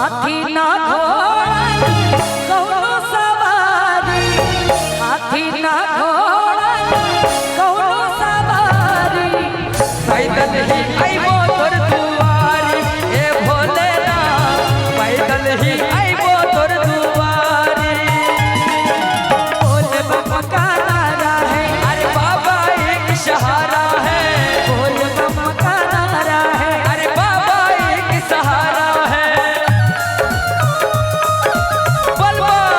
हाथी ना घोड़ा कौनो सवारी, हाथी ना घोड़ा कौनो सवारी। पैदल ही आइबो तोर दुआरी ए भोलेनाथ, पैदल ही आइबो तोर दुआरी। बोल बम का नारा है, अरे बाबा एक सहारा है, बोल बम का नारा है। अरे बाबा एक सहारा है। बोल बम,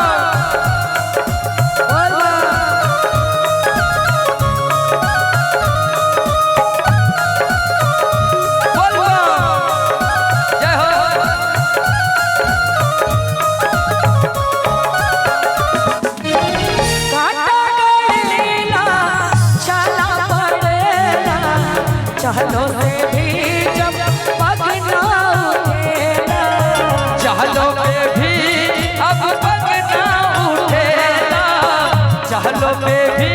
बोल बम। बोल बम, जय हो। काटा गड़ेला चला पड़ेला, चलो से भी जब पग ना उठेला। चहलो पे भी अब पग ना उठेला, चहलो पे भी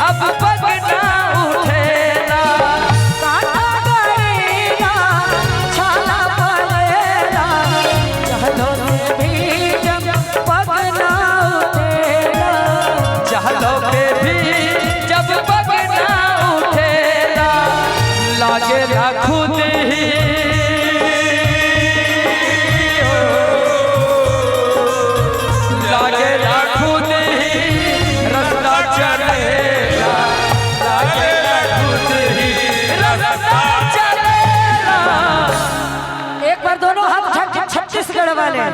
अब पग ना उठेला। काटा गड़ेला चला पड़ेला, चलो से भी जब पग ना उठेला। चहलो पे भी जब पग ना उठेला, लागे ना खुद ही, लागे ना खुद ही रास्ता चलेला, लागे ना खुद ही रास्ता चलेला। एक बार दोनों हाथ उठा के छत्तीसगढ़ वाले,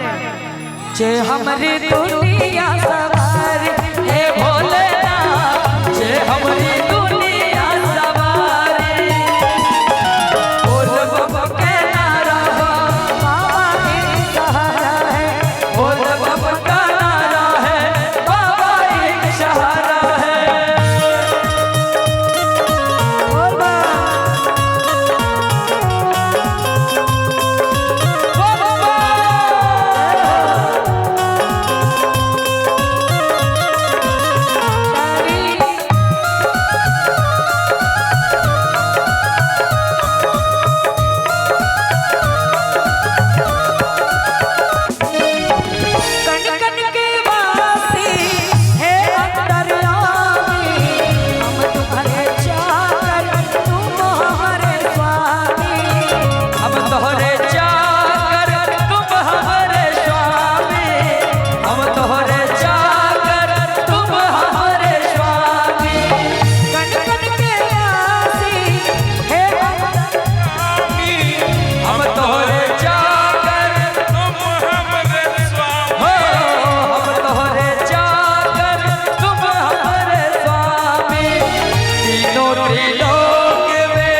जे हमारी दुनिया सवार हे भोलेनाथ, जे हमारी दुनिया सवारी। बोल बम के नारा, बाबा एक सहारा है, बोल बम का नारा है, बाबा एक सहारा है। बोल बम। बोल बम। कण कण के वासी है अंतर्यामी, हम तुम्हारे चाकर तुम हमारे स्वामी। हम तोहरे चाकर तुम हमारे स्वामी, हम तोहरे चाकर तुम हमारे स्वामी। कण कण के वासी है अंतर्यामी, हम तोहरे चाकर तुम हमरे स्वामी, हो, हम तोहरे चाकर तुम हमारे स्वामी। तीनों त्रिलोक में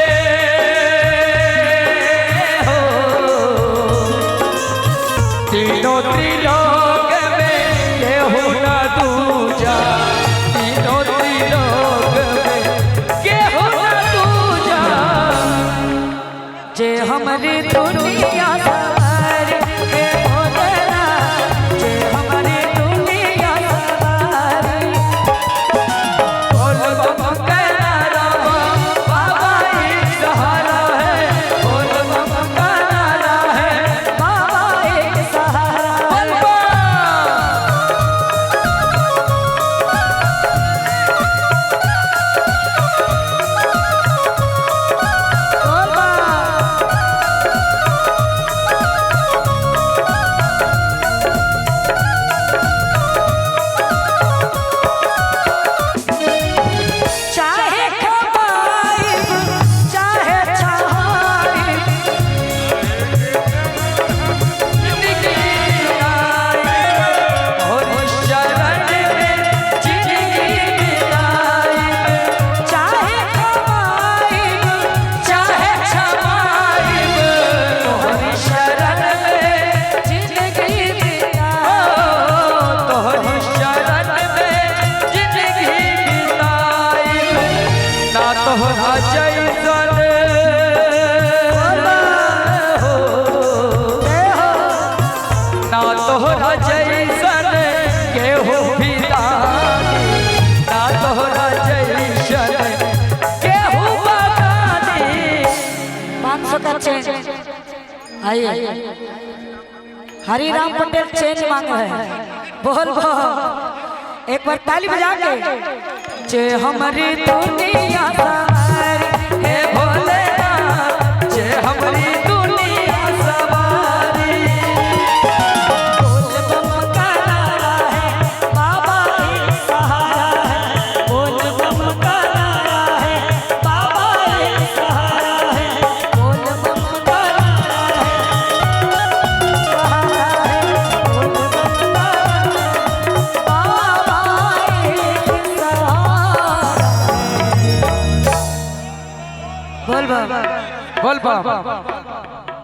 हो, तीनों त्रिलोक में केहू न दूजा, तीनों त्रिलोक में केहू न दूजा। जे हमारी दुनिया सवार हे भोलेनाथ, जे हमारी दुनिया सवार। बोल बम के नारा, बाबा एक सहारा है, बोल बम का नारा है, बाबा एक सहारा। बोल बम। बोल बम। चाहे खपाई चाहे छहाई, जिंदगी बिताई, और शरण में जिंदगी बिताई। चाहे खपाई चाहे छमाई, तोहरी शरण में जिंदगी बिताई। तोहरी शरण में जिंदगी बिताई। ना तोहरा जैसन हो, ना तोहरा जैसन केहू भी दानी, ना तोहरा जैसन केहू बतानी। 500 का चेंज आइए। हरी राम पटेल चेंज मांग रहे हैं। बोल बोल, एक बार ताली बजा के। जे हमारी दुनिया सवारी हे भोलेनाथ, जे हमारी दुनिया सवारी। बोल बम का नारा है, बाबा एक सहारा है। बोल बम का नारा है, बाबा एक सहारा है। बोल बम का नारा है, सहारा है। बोल बम का नारा है, बाबा एक सहारा है। बोल बम। बोल बम।